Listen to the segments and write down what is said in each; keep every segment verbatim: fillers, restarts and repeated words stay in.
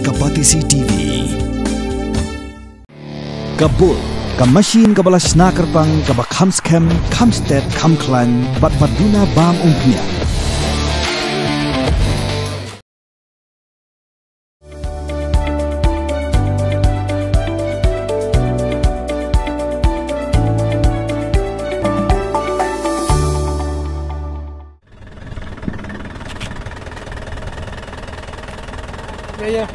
Ka Batesi T V. Ka Bull, ka machine kaba la shna kyrpang, kaba kham skhem, kham stet, kham khlaiñ, bad ba duna bam umphniang. Ïa, ïa.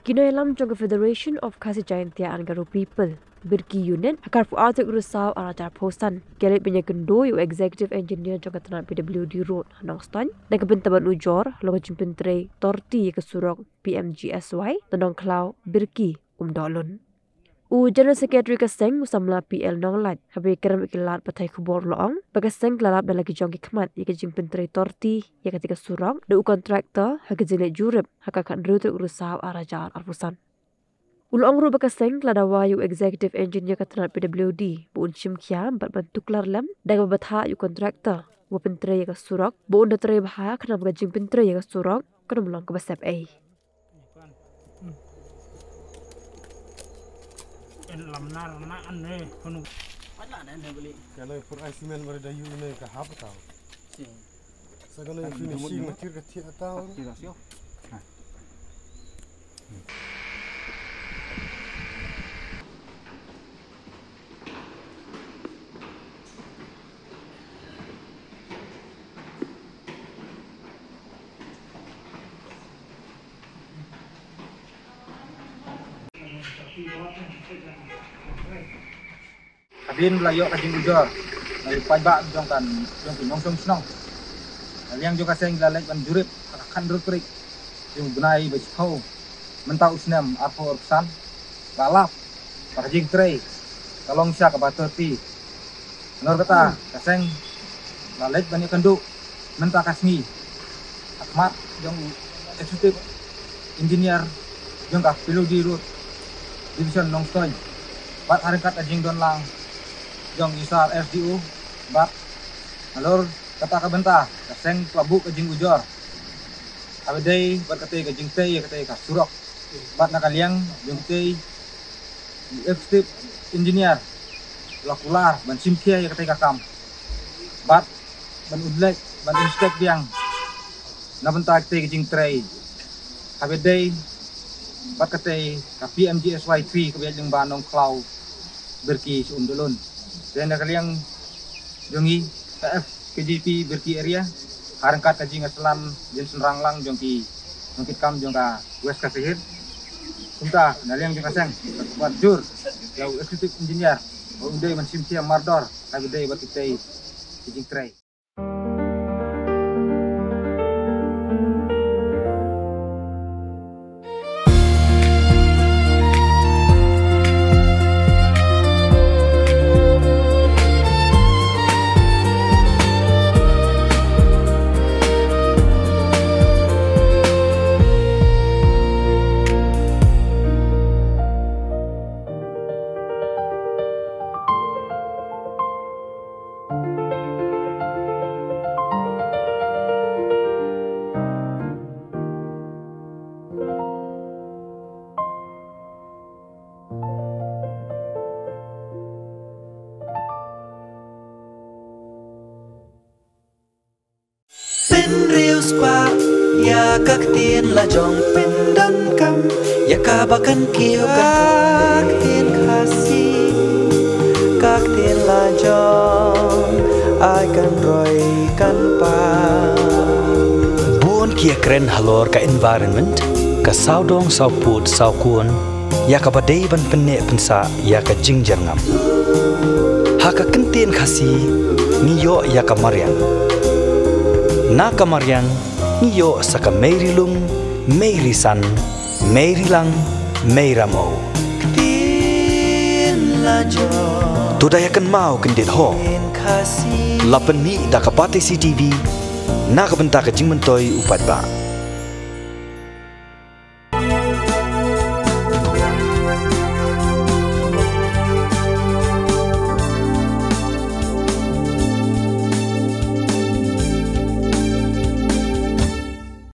Ki nongïalam jong ka Federation of Khasi Jaintia and Garo People, Birki Unit, ha ka arphew ar tarik u Risaw ar hajar arphew san, ki la leit ban ïakynduh ïa u Executive Engineer jong ka tnat P W D Road ha Nongstoiñ na ka bynta ban ujor halor ka jingpyntrei torti ïa ka surok P M G S Y na Nongkhlaw, Birki, Umdohlun. U General Secretary ka seng, u samla P L Nonglait, haba ïakren bad ki lad pathai khubor, u la ong ba ka seng ka la lap da la ki jong ki khmat ïa ka jingpyntrei torti ïa katei ka surok da u contractor ha ka jingleit jurip ha ka khathynriew tarik u Risaw ar hajar arphew san. U la ong ruh ba ka seng ka la dawa ïa u Executive Engineer ka tnat P W D ba un shim khia bad ban tuklar lem da kaba bthah ïa u contractor uba pyntrei ïa ka surok ba un da trei bha, khnang ba ka jingpyntrei ïa ka surok kan ym long kaba sep ei. Ka la pur ai cement ba da ïu ne ka hap tau. Sa ka ne finishing ma tir ka thiah tau. Hadien ba la ïoh ka jingujor na u paidbah jong ka, jong ki nongshong shnong, na liang jong ka seng la leit ban jurip ha ka khathynriew tarik jong u bnai ba shiphew mynta u snem arphew arphew san, ba lap ba ka jingtrei ka long sha kaba torti. Nalor kata ka seng la leit ban ïakynduh mynta ka sngi ha khmat jong u Executive Engineer jong ka P W D Road Division Nongstoiñ, bad ha ryngkat ka jingdon lang jong u Sir S D O, bad nalor kata ka bynta ka seng ka la buh ka jingujor haba ïadei bad katei ka jingtei ïa katei ka surok, bad na ka liang jong katei u Executive Engineer la kular ban shim khia ïa katei ka kam bad ban un leit ban inspect biang na bynta katei ka jingtrei haba ïadei bad katei ka P M G S Y three kaba ïaid lyngba Nongkhlaw, Birki sha Umdohlun. Te na ka liang jong ngi ka F K J P Birki Area, ha ryngkat ka jingïasalam jingïaseng lang jong ki nongkitkam jong ka West Khasi Hills, kumta na liang jong ka seng ka kwah jur ïa u Executive Engineer ba un dei ban shim khia mardor haba ïadei bad katei ka jingtrei. Pynriewspah ïa ka ktien lajong, pyndonkam ïa kaba kan kiew, ka ktien Khasi, ka ktien lajong, ai kan roi kan pang. Bun ki ïakren halor ka environment, ka sawdong sawpud sawkun, ïa kaba dei ban pynneh pynsah ïa ka jingjyrngam. Ha ka kyntien Khasi ngi ïoh ïa ka mariang. Na ka mariang ngi ïoh sa ka mei ri lum, mei ri san, mei ri lang, mei ramew. To da ïa kynmaw kyndit ho. La pynmih da ka Batesi T V na ka bynta ka jingmyntoi u paidbah.